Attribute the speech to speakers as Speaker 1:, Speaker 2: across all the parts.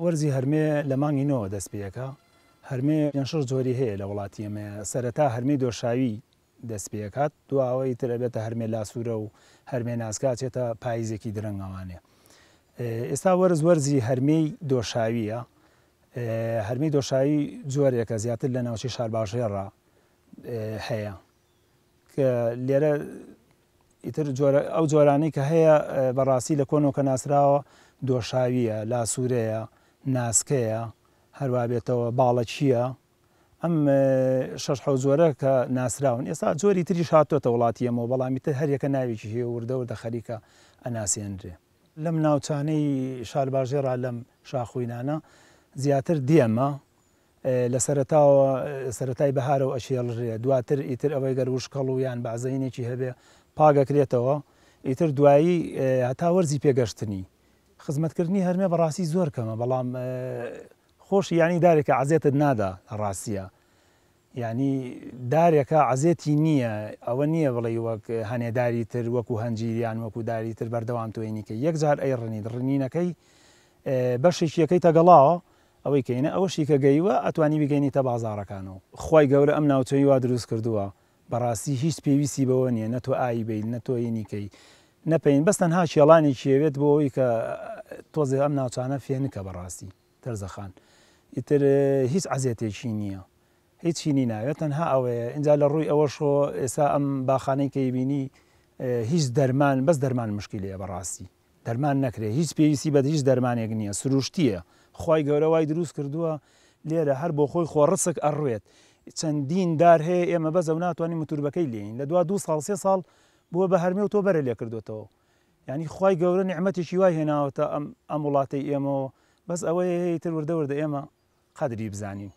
Speaker 1: وەرزی هەرمێ لە مانگی نۆوە دەست پێ ئەکا. هەرمێ پێنج شەش جۆری هەیە لە وڵاتی ئێمەیا. سەرەتا هەرمێی دۆشاوی دەست پێ ئەکات، دواوە ئیتر ئەبێتە هەرمێ لاسوورە و هەرمێ ناسکە ئەچێتە پاییزێکی درەنگ ئەوانێ. ئێستا وەرز وەرزی هەرمێی دۆشاوییە. هەرمێی دۆشاوی جۆرێکە زیاتر لە ناوچەی شارباژێڕا هەیە کە لێرە ئیتر جۆرە ئەو جۆرانەی کە هەیە بەڕاستی لە کۆنەوە کە ناسراوە دۆشاوییە، لاسوورەیە، ناسکەیە، هەروا بێتەوە باڵەکییە، ئەم شەش حەوت جۆرە کە ناسراون. ئێستا جۆری تریش هاتۆتە وڵاتی ئێمەوە بەڵام ئیتر هەر یەکە ناوێکی هەیە و وردە وردە خەریکە ئەناسێنرێ. لەم ناوچانەی شارباژێڕا لەم شاخوینانە زیاتر دێمە لە سەرەتاوە سەرەتای بەهارەوە ئەکێڵرێ دواتر ئیتر ئەوەی گەر وشکەڵ و یان بەعزەینێکی هەبێ پاک ئەکرێتەوە ئیتر دوایی هەتا وەرزی پێگەشتنی خزمەتکردنی هەرمێ بەڕاستی زۆر کەمە بەڵام خۆشی یانی دارێکە عەزێتت نادا لە ڕاستیە یانی دارێکە عەزێتی نییە ئەوە نییە بڵێی وەک هەنێ داری تر وەکو هەنجیر یان وەکو داری تر بەردەوام تۆینی کەی یەک جار ئەیڕنیت ڕنینەکەی بەشێکی یەکەیتە گەڵاوە ئەوەی کەینە ئەوەشی کە گەیوە ئەتوانی بیگەینیتە بازاڕەکانەوە. خوای گەورە ئەم ناوچەی وا دروست کردووە بەڕاستی هیچ پێویستی بەوە نیە نە تۆ ئاوی بەیت نە تۆ ینی کەی نە پەین بەس تەنها کێڵانێکی ئەوێت بۆ ئەوەی کە تۆزێ ئەم ناوچانە فێنکە بەڕاستی تەرزەخان ئیتر هیچ عەزێتێکی نیە هیچ هینی ناوێت تەنها ئەوەیە ئینجا لە ڕووی ئەوەشەوە ئێستا ئەم باخانەی کە ئەیبینی هیچ دەرمان بەس دەرمان مشکیلەیە بەڕاستی دەرمان نەکرێ هیچ پێویستی بە هیچ دەرمانێک نییە سروشتییە خوای گەورە وای دروست کردووە لێرە هەر بۆ خۆی خۆڕسک ئەڕوێت چەندین دار هەیە ئێمە بەس ئەو ناتوانین متوربەکەی لێین لە دوا دوو ساڵ سێ ساڵ بووە بە هەرمێ و تۆ بەرە لێ کردوتەوە یعنی خوای گەورە نیعمەتێکی وای هێناوەتە ئەم ئەم وڵاتەی ئێمەوە بەس ئەوەیە هەیە تر وردە وردە ئێمە قەدری بزانین.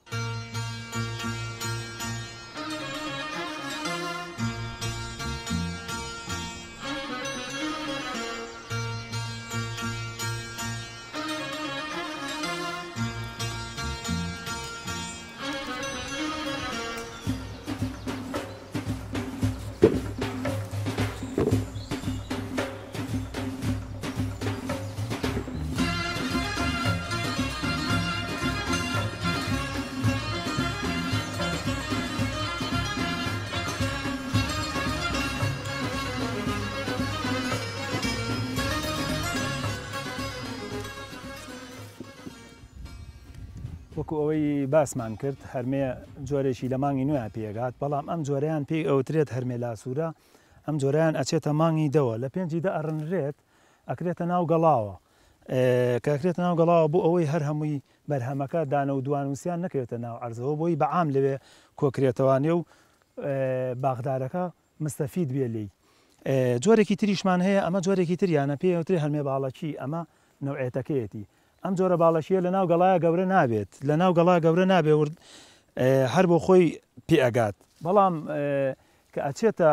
Speaker 1: وەکو ئەوەی باسمان کرد هەرمێ جۆرێکی لە مانگی نوێ پێگات بەڵام ئەم جۆرەیان پێی ئەوترێت هەرمێ لاسوورە ئەم جۆرەیان ئەچێتە مانگی دەوە لە پێنجی دە ئەڕنرێت ئەکرێتە ناو گەڵاوە کە ئەکرێتە ناو گەڵاوە بۆ ئەوەی هەر هەمووی بەرهەمەکە دانە و دوان و سیان نەکەوێتە ناو عەرزەوە بۆی بە عام لەوێ کۆکرێتەوانێ و باخدارەکە مستەفید بێ لێی. جۆرێکی تریشمان هەیە ئەمە جۆرێکی تریانە پێی ئەوترێ هەرمێ باڵەکی ئەمە نەوعێتەکەیەتی ئەم جۆرە باڵەکییە لە ناو گەڵایە گەورە نابێت لە ناو گەڵا گەورە نابێ ورد هەر بۆ خۆی پێ ئەگات بەڵام کە ئەچێتە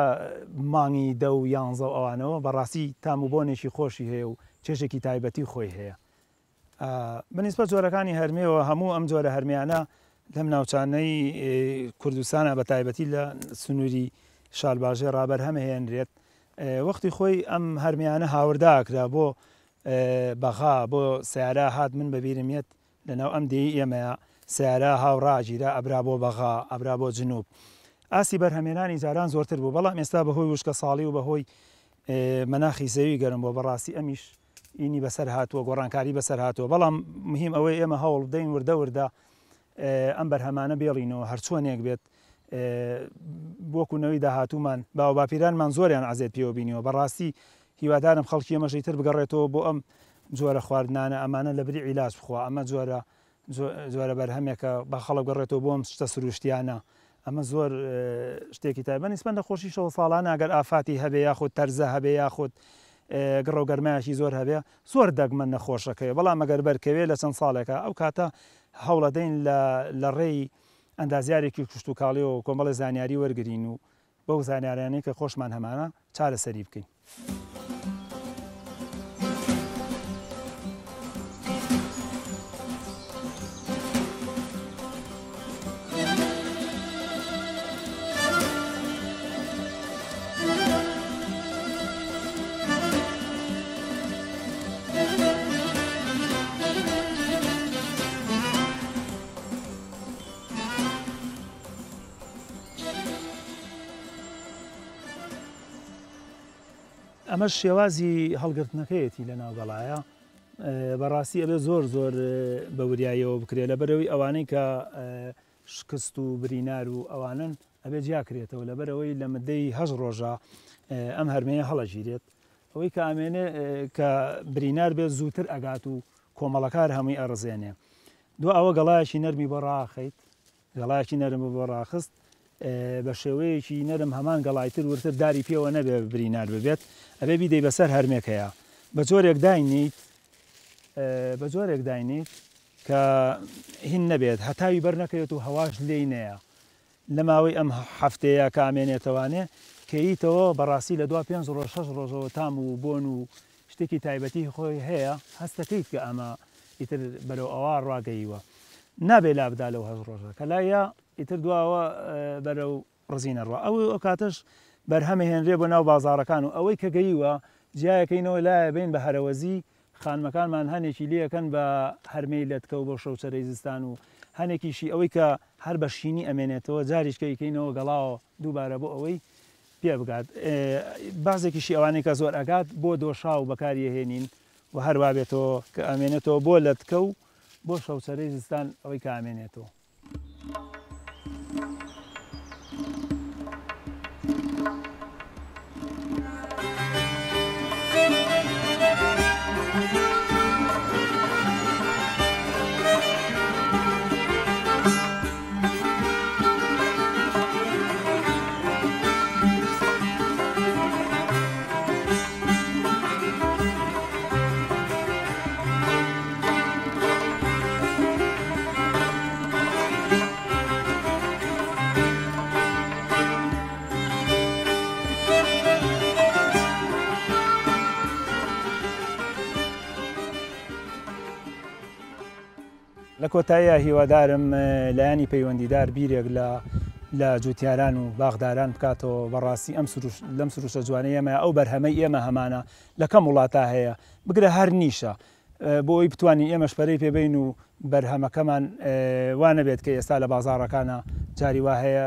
Speaker 1: مانگی دە و یانزە و ئەوانەوە بەڕاستی تام و بۆنێکی خۆشی هەیە و چێژێکی تایبەتی خۆی هەیە. بە نیسبەت جۆرەکانی هەرمێوە هەموو ئەم جۆرە هەرمێیانە لەم ناوچانەی کوردستانە بە تایبەتی لە سنووری شارباژێڕ بەرهەم هێنرێت. وەختی خۆی ئەم هەرمێیانە هاوردە ئەکرا بۆ بەغا بۆ سەیارە هات من بەبیرم یەت لەناو ئەم دێی ئێمەیا سەیارە هاو ڕائەگیرا ئەبرا بۆ بەغا ئەبرا بۆ جنوب ئاستی بەرهەمێنانی جاران زۆرتر بوو بەڵام ئێستا بەهۆی وشکە ساڵی و بەهۆی مەناخی زەوی گەرم بۆ بەڕاستی ئەمیش ئینی بەسەر هاتووە گۆڕانکاری بەسەر هاتووە بەڵام مهم ئەوەی ئێمە هەوڵ بدەین وردە وردە ئەم بەرهەمانە بێڵینەوە هەرچۆنێک بێت وەکو نەوەی داهاتوومان باوباپیرانمان زۆریان عەزێت پێوە بینیوە بەڕاستی هیوادارم خەڵکی ئێمەش ئیتر بگەڕێتەوە بۆ ئەم جۆرە خواردنانە ئەمانە لەبری عیلاج بخوا ئەمە جۆرە جۆرە بەرهەمێکە بە خەڵک بگەڕێتەوە بۆ ئەم شتە سروشتیانە ئەمە زۆر شتێکی تایبەت نیسبەت نەخۆشیشەوە ساڵانە ئەگەر ئافاتی هەبێ یاخود تەرزە هەبێ یاخود گڕە و گەرمایەکی زۆر هەبێ زۆر دەگمەن نەخۆشەکەوێ بەڵام ئەگەر بەرکەوێ لە چەند ساڵێکا ئەو کاتە هەوڵەدەین لە لە ڕێی ئەندازیارێکی کشتوکاڵیەوە کۆمەڵێ زانیاری وەرگرین و بەو زانیاریانەی کە خۆشمان هەمانە چارەسەری بکەین. ئەمەش شێوازی هەڵگرتنەکەیەتی لە ناو گەڵایە. بەڕاستی ئەبێ زۆر زۆر بە وریاییەوە بکرێ لەبەرئەوەی ئەوانەی کە شکست و برینار و ئەوانەن ئەبێ جیا کرێتەوە لەبەرئەوەی لە مدەی هەشت ڕۆژە ئەم هەرمەیە هەڵەگیرێت ئەوەی کە ئامێنێ کە برینار بێت زووتر ئەگات و کۆمەڵەکار هەمووی ئەڕزێنێ دو ئەوە گەڵایەکی نەرمی بۆ ڕاخەیت گەڵایەکی نەرم بۆ ڕاخست بە شێوەیەکی نەرم هەمان گەڵای تر ورتر داری پێوە نەبێ برینار ببێت ئەبێ بیدەی بەسەر هەرمێکەیە بە جۆرێک داینیت بە جۆرێک داینیت کە هین نەبێت هەتاوی بەر نەکەوێت و هەواش لێی نەیە لە ماوەی ئەم هەفتەیە کە ئامێنێتەوانێ کەیتەوە بەڕاستی لە دوا پێنج ڕۆژ شەش ڕۆژەوە تام و بۆن و شتێکی تایبەتی خۆی هەیە هەستەکەیت کە ئەمە ئیتر بەرەو ئەوا ڕاگەیوە نابێ لابدا لەو هەشت ڕۆژە کە لایە ئیتر دواوە بەرەو ڕزین ئەڕوا ئەو ئەوکاتەش بەرهەم ئەهێنرێ بۆ ناو بازاڕەکان و ئەوەی کە گەیوە جیایەکەینەوە لایە بەین بە هەرەوەزی خانمەکانمان هەنێکی لێ ئەکەن بە هەرمێی لەتکە و بۆ شەوچەرەی زستان و هەنێکیشی ئەوەی کە هەر بە شینی ئەمێنێتەوە جاریشکە ئەیکەینەوە گەڵاوە دووبارە بۆ ئەوەی پێ بگات بەعزێکیشی ئەوانەی کە زۆر ئەگات بۆ دۆشاو بەکاری ئەهێنین و هەر وابێتەوە کە ئەمێنێتەوە بۆ لەتکە و بۆ شەوچەرەی زستان ئەوەی کە ئەمێنێتەوە. لە کۆتاییا هیوادارم لایەنی پەیوەندیدار بیرێک لە لە جوتیاران و باخداران بکاتەوە بەڕاستی ئەم سروش لەم سروشتە جوانەی ئێمە ئەو بەرهەمەی ئێمە هەمانە لە کەم وڵاتا هەیە بگرە هەر نیشە بۆ ئەوی بتوانین ئێمەش پەرەی پێ بەین و بەرهەمەکەمان وا نەبێت کە ئێستا لە بازاڕەکانا جاری وا هەیە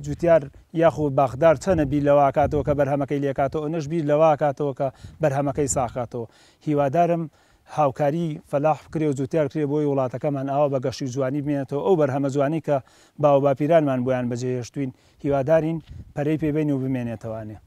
Speaker 1: جوتیار یاخود باخدار چەنە بیر لەوە ئەکاتەوە کە بەرهەمەکەی لێکاتەوە ئەونەش بیر لەوە ئەکاتەوە کە بەرهەمەکەی ساغکاتەوە هیوادارم هاوکاری فەلاح بکرێ و جوتیار بکرێ بۆی وڵاتەکەمان ئاوا بە گەشی و جوانی بمێنێتەوە ئەو بەرهەمە جوانەی کە باوباپیرانمان بۆیان بەجێهێشتوین هیوادارین پەرەی پێ بەین و بمێنێتەوانێ.